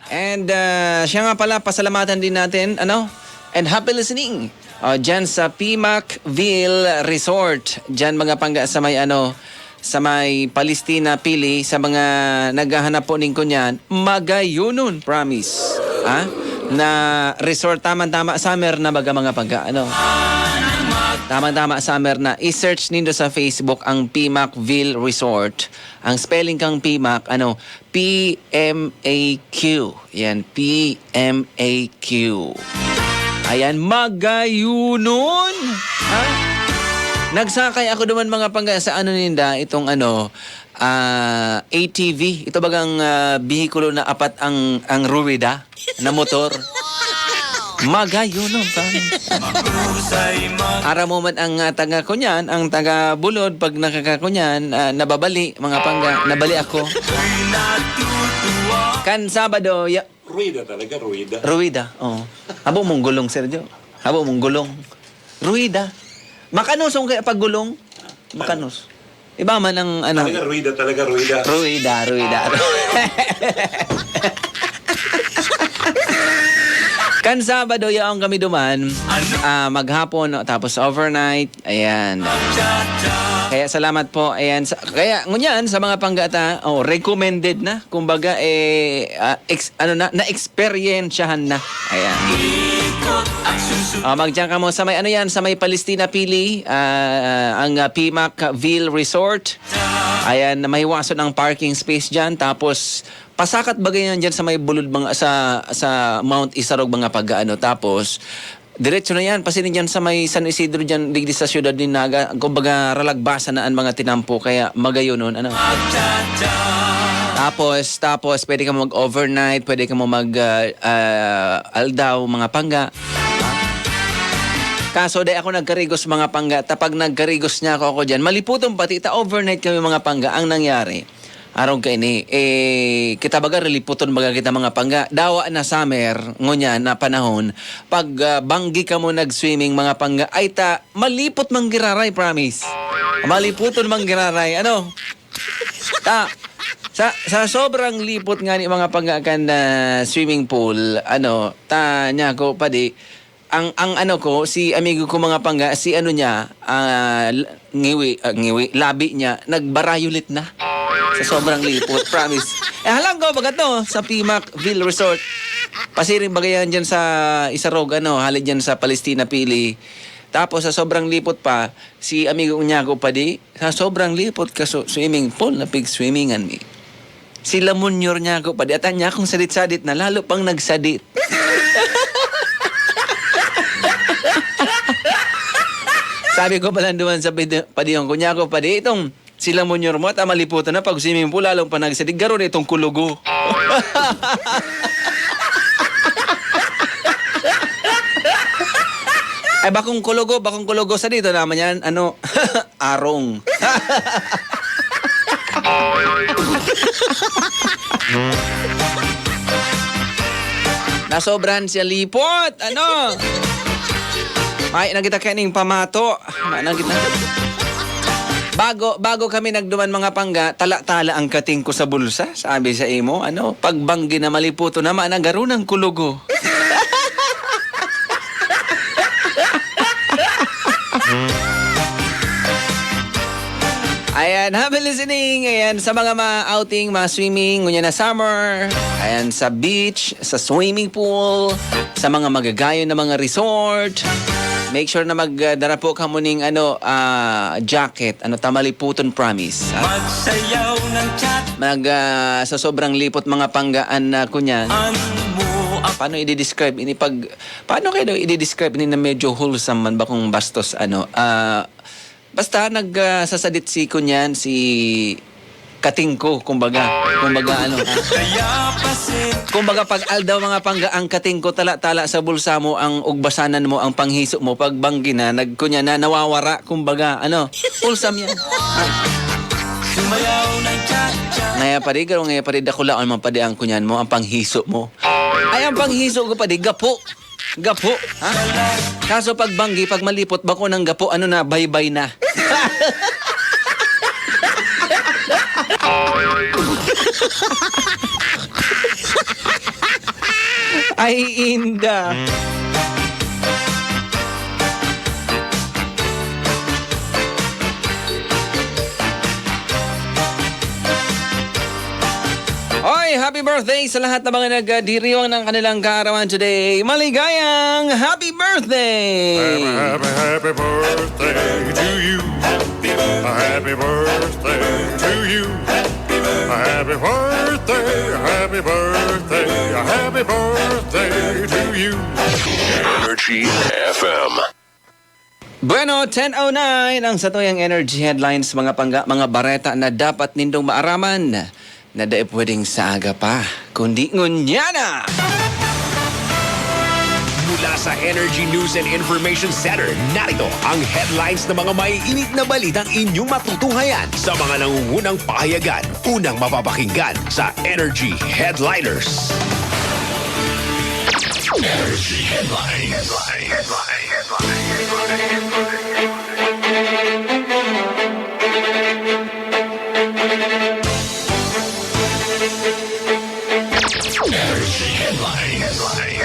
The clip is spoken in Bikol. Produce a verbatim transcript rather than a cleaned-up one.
And, ah, siya nga pala, pasalamatan din natin, ano? And happy listening. Oh, dyan sa Pimacville Resort. Dyan, mga pangga, sa may, ano, sa may Palestina, Pili, sa mga naghahanap po ning kunyan, magayunon, promise. Ha? Na resort, tamang-tama, summer na baga, mga pangga, ano? Tamang-tama, summer na. I-search nindo sa Facebook ang Pimacville Resort. Ang spelling kang Pimac, ano, P M A Q. Yan, P M A Q. Ayan, magayunon. Ha? Nagsakay ako duman, mga pangga, sa ano ninda, itong ano, ah, A T V. Ito bagang, ah, bihikulo na apat ang, ang ruwida na motor. Magayunon, promise. Aram mo man ang, ah, taga kunyan, ang taga Bulod, pag nakakakunyan, ah, nababali, mga pangga, nabali ako. Kan Sabado, ya- Ruida talaga, ruida. Ruida, oo. Habo mong gulong, Sergio. Habo mong gulong. Ruida. Makanos ang kaya pag gulong? Makanos. Iba man ang ano. Talaga, ruida talaga, ruida. Ruida, ruida. Kan Sabado, yaon kami duman, ah, maghapon, no? Tapos overnight. Ayan. Kaya salamat po. Ayan. Sa, kaya, ngunyan, sa mga panggata, oh, recommended na. Kumbaga, eh, ah, ex-, ano na, na-experiensyahan na. Ayan. Ah, magdiyan ka mo sa may, ano yan, sa may Palestina, Pili, ah, ang, ah, Pimacville Resort. Ayan, mahiwason ang parking space diyan. Tapos, pasakat bagay yan diyan sa may bulod, mga, sa, sa Mount Isarog, mga pag-aano. Tapos, diretso na yan, pasiring diyan sa may San Isidro diyan, digdi sa siyudad ni Naga. Kumbaga, ralagbasan na ang mga tinampo, kaya magayunon, ano. Tapos, tapos, pwede ka mag-overnight, pwede ka mo mag, ah, ah, aldaw, mga pangga. Kaso, di ako nagkarigos, mga pangga. Tapag nagkarigos niya ako, ako diyan. Maliputon pati, ta overnight kami, mga pangga. Ang nangyari, arog kaini, eh, kita baga, riliputon baga kita, mga pangga. Dawa na summer, ngunyan na panahon, pag, ah, banggi kamo nag-swimming, mga pangga, ay ta, malipot man giraray, promise. Maliputon man giraray, ano? Ta, sa, sa sobrang lipot nga ni, mga pangga, kan, ah, swimming pool, ano, ta, niya ko, padi, ang, ang ano ko, si amigo ko, mga pangga, si ano niya, ah, l-, ngiwi, ah, ngiwi, labi niya, nag-violet na. Sa sobrang lipot, promise. Eh, halanggaw baga to, sa Pimacville Resort. Pasiring baga yan dyan sa Isarog, ano, hali dyan sa Palestina, Pili. Tapos, sa sobrang lipot pa, si amigo niya ko, padi, sa sobrang lipot ka, so, swimming pool, napig-swimmingan mi. Si Lamunyor niya ko, padi, atan niya akong sadit-sadit na, lalo pang nagsadit. Sabi ko pala duman sa pidi-, padiyong ko niya ko, padi, itong si Lamunyor mo, ta maliputan na pag swimming pool, lalong pa nagsadig, garo na itong kulugo. Ay, bakong kulugo, bakong kulugo. Sa dito naman yan, ano, arong. Nasobrahan siya lipot, ano? May na kita kaning pamato. May na kita. Bago, bago kami nagduman, mga pangga, tala-tala ang kating ko sa bulsa, sabi sa imo, ano, pagbanggi na maliputo na, managaro ng kulugo. Ayan, happy listening. Ayan, sa mga ma-outing, ma-swimming, ngunyan na summer. Ayan, sa beach, sa swimming pool, sa mga magagayon na mga resort. Make sure na mag, ah, dara po kamo ning, ano, ah, jacket. Ano, ta maliputon, promise. Ah. Magsayaw ng chat. Mag, ah, sa sobrang lipot, mga panggaan na kunyan. Ano mo ang Paano i-describe ini pag, paano kayo daw i-describe ini na medyo wholesome man, bakong bastos, ano? Ah, basta nag, ah, sasadit si kunyan, si kating ko, kumbaga, kumbaga, ano, ah. Kaya pasin Kumbaga, pag aldaw, mga pangga, ang kating ko, tala-tala sa bulsa mo, ang ugbasanan mo, ang panghiso mo, pag banggi na, nagkunya na, nawawara, kumbaga, ano, wholesome yan. Sumayaw ng cha-cha. Ngaya pa di, garo ngaya pa di, dakulaon man pa di ang kunyan mo, ang panghiso mo. Ay, ang panghiso ko pa di, gapo. Gapo, ha? Kaso pag banggi, pag malipot, bako ng gapo, ano na, baybay na. Ay, inda. Oy, happy birthday sa lahat ng mga nagdiriwang ng kanilang kaarawan today. Maligayang happy birthday! Happy, happy, happy birthday to you. Happy birthday to you. Happy birthday, happy birthday, happy birthday to you. Energy F M. Bueno, ten oh nine ang satuyang Energy Headlines, mga pangga, mga bareta na dapat nindong maaraman na dai pwedeng sa aga pa, kundi ngunyan na! Mula sa Energy News and Information Center, narito ang headlines ng mga maiinit na balitang inyong matutunghayan sa mga nangungunang pahayagan. Unang mapapakinggan sa Energy Headliners. Energy Headlines. Energy Headlines.